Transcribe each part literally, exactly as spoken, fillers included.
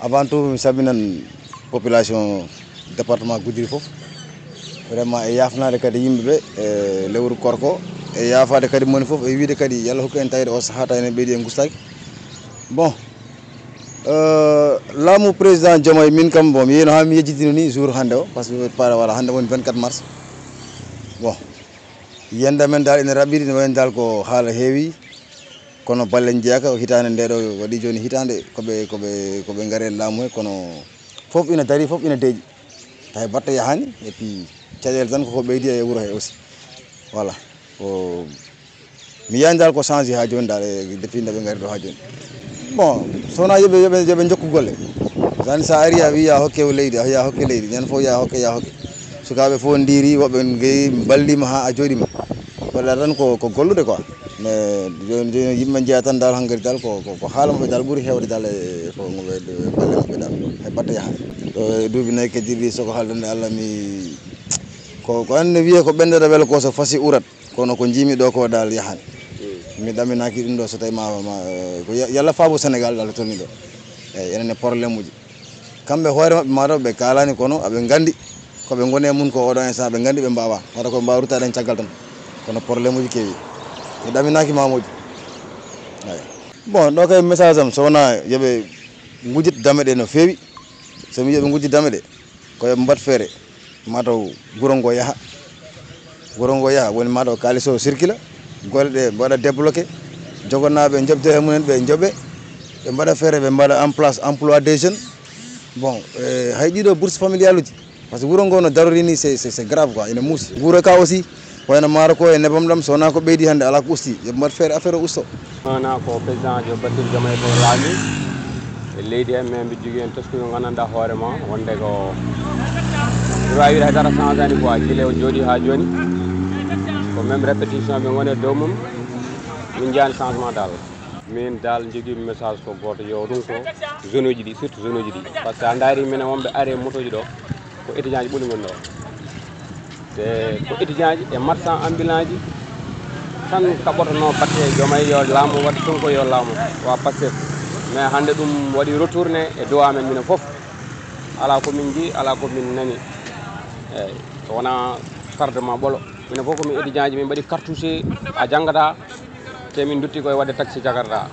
Avant tout, mi salminan population département Goudiri fof. Vraiment, e yaafnaade kadi yimɓe ɓe, e lewru korko, e yaafaade kadi moni fof, e wiide kadi yo Allah hokku en tawde o sahaa taw enen ɓeydi en ngustaaki. Bon, euh, laamu président Diomaye, min kam, bon, mi yino haa mi yejjitino ni jour hannde o, parce que para, voilà, hannde woni vingt-quatre mars. Bon, yiyannde men dal ene raɓɓiɗi, ene wayno dal ko haala heewi, kono balleeji njeyaaka, hitaande nde ɗo waɗi jooni hitaande, ko ɓe, ko ɓe, ko ɓe ngari e laamu he, kono fof ina darii, fof ina deeƴi. Tawi batte yahaani, et puis caɗeele tan koko ɓeydi e wuro he aussi. Voilà. Ko mi yiyani dal ko changé haa jooni dal, e depuis nde ɓe ngari ɗo haa jooni. Bon, so wonaa yo ɓe, yo ɓe, yo ɓe njokku golle. Tan so a ari a wiyi ya hokke o leydi, a ya hokke leydi, ñande fof ya hokke, ya hokke. Sukaaɓe fof ndiiri, woɓɓe ngeyi, mballima haa a jooɗima. Waɗa tan ko, ko gollude quoi. Mais jooni, jooni yimɓe njeya tan dal hankadi dal ko, ko, ko haala maɓɓe dal ɓuri heewde dal e ko, ko ɓe, ɓe balle maɓɓe dal. Hay batte yaha. Ɗo e duuɓi nayi keddiiɗi ɗi, soko haalde Allah mi, ko, ko annde wiyee ko ɓenndeɗo welo ko so fasi urat. Kono ko njiimi ɗo ko dal yahaani. Mi ɗaminaaki ɗum ɗo so tawi ma, ma, ko ya-, yalla faabu Sénégal dal tolni ɗo. Eyi, enen e problème uji. Kamɓe hoore maɓɓe mataw ɓe kaalaani kono aɓe nganndi ko ɓe ngoni e mum ko oɗo instant ɓe nganndi ɓe mbaawaa. Wata ko mbaawa ruttaade heen caggal tan. Kono problème uji keewi. Mi ɗaminaaki maamuuji. Eyi. Bon, ɗo kay message am so wonaa yo ɓe ngujjit dame ɗe no feewi. So mi yo ɓe ngujjit dame ɗe, ko yo ɓe mbaɗ feere. Mataw guro ngo yaha. Guro ngo yaha, woni mataw kaalis o circule, golle ɗe mbaɗa débloqué, jogonaaɓe njoɓde he mumen ɓe njoɓe, ɓe mbaɗa feere, ɓe mbaɗa en place emploi des jeunes. Bon, eh, hay ɗiɗo bourse familiale uji, parce que wuro ngo no darori ni, c'est, c'est, c'est grave quoi, ene muusi. Nguura ka aussi, wayno maaro ko e nebam ɗam, so wonaa ko ɓeydi hannde, alaa ko usti, yo ɓe mbaɗ feere affaire o usto. Wona ko président jo Bassirou Diomaye Faye laami e leydi he, mais mbiɗo jogii heen taskuyel nganndanɗaa hoore ma wonde ko mbiɗo waawi wiide hay dara changani quoi, gila o jooɗi haa jooni ko même répétition ɓe ngoni e dow mum, min njiyaani changement dal. Min dal njogii message ko gooto, yo runko zone uji ɗi, surtout zone uji ɗi, parce que a ndaari minen wonɓe are moto ji ɗo, ko étudiant ji ɓuri ngoni ɗo. Te ko étudiant ji e marchand ambulant ji tan kaɓotonoo batte Diomaye yo laamu waɗ, Sonko yo laamu, wa Pastef. Mais hannde ɗum waɗi retourné e dow amen minen fof. Alaa ko min njii, alaa ko min nani. Eeyi, so wonaa carte ma ɓolo. Minen fof ko min étudiant ji, min mbaɗi cartouche, a janngataa, te min ndutti koye waɗde taxi Jakarta.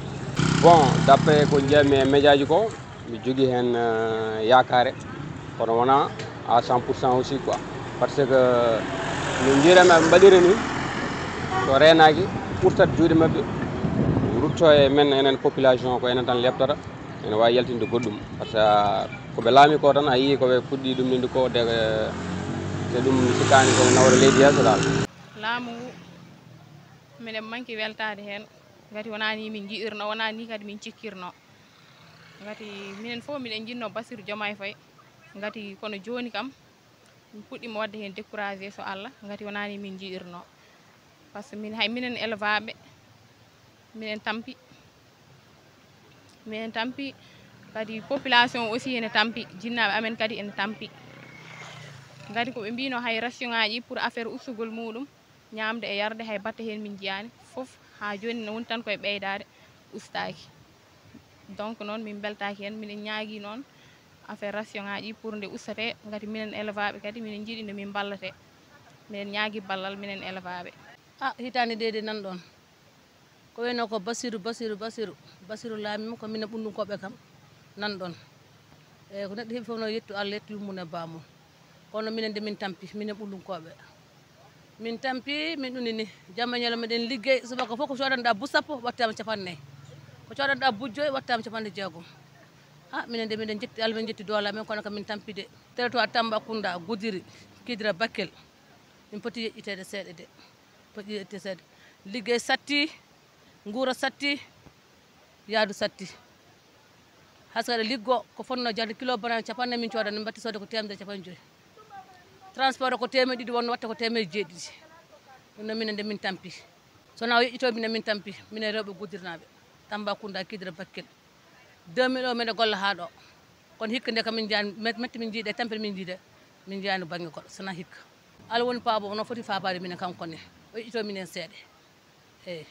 Bon, d'après ko njiyatmi e média ji ko, mi jogii heen, eh, yaakaare, kono wonaa à cent pour cent aussi quoi. Parce que no njiiranmi ɓe mbaɗiri ni, so reenaaki, ɓurtat juuɗe maɓɓe, rutto e men, enen population, ko enen tan leɓtata, ene waawi yaltinde goɗɗum. Par ce que ko ɓe laami ko tan, a yii ko ɓe puɗɗi ɗum ninde ko, de, te ɗum sikkaani ko nawra leydi yeeso dal. Laamu ngu, minen manki weltaade heen, ngati wonaa ni min njiɗirno, wonaa ni kadi min cikkirno. Ngati minen fof miɗen njiɗno Bassirou Diomaye Faye, ngati kono jooni kam, min puɗɗiima waɗde heen découragé so Allah, ngati wonaa ni min njiɗirno. Par ce que min, hay minen elevaaɓe, minen tampi, minen tampi, kadi population aussi ene tampi, jinnaaɓe amen kadi ene tampi. Ngati ko ɓe mbiyno hay ration ŋaaji pour affaire ustugol muɗum, ñaamde e yarde hay batte heen min njiyaani fof, haa jooni ne woni tan koye ɓeydaade, ustaaki. Donc noon min mbeltaaki heen, minen ñaagii noon affaire ration ŋaaji pour nde ustate, ngati minen elevaaɓe kadi minen njiɗi nde min mballate. Minen ñaagii ballal minen elevaaɓe. Ah, hitaande nde de nan ɗoon. Ko wayno ko Basiru, Basiru, Basiru, Basiru laamima ko minen ɓunndunkooɓe kam nan ɗoon. Eeyi, ko neɗɗo heɓi fof no yettu Allah, yettu yummum e baamum. Kono minen de min tampi, minen ɓunndunkooɓe. Min tampi, min ɗum ni, jamma e ñalawma eɗen liggey, subaka fof ko coodanɗaa buus sappo, wattaama capanɗe nayi. Ko coodanɗaa buus joyi, wattaama capanɗe jeegom. Ah, minen de miɗen jetti Allah, min jetti doole amen, kono kam min tampi de. Territoire Tambacounda, Goudiri, Kidira, Bakel. Min poti yeƴƴiteede seeɗa de. Poti yeƴƴiteede seeɗa. Liggey satti, nguura satti, yaadu satti. Hay so aɗa liggoo, ko fotnoo jarde kilo banane capanɗe nayi min cooda, min mbatti soodde ko teemedere e capanɗe joyi. Transport ko teemedde ɗiɗi wonno, watta ko teemedde jeeɗiɗi. Ɗum noon minen de min tampi. So wonaa o yeƴƴitoo minen, min tampi. Minen rewɓe Guddirnaaɓe, Tambacounda, Kidira, Bakel. Deux mille o miɗo golla haa ɗo. Kono hikka nde kam min njiyaani, met-, mette min njiyde, tampere min njiyde, min njiyaani bannge goɗɗo, so wonaa hikka. Allah woni paabo, no foti faabaade minen kanko ne. O yeƴƴitoo minen seeɗa. Eeyi.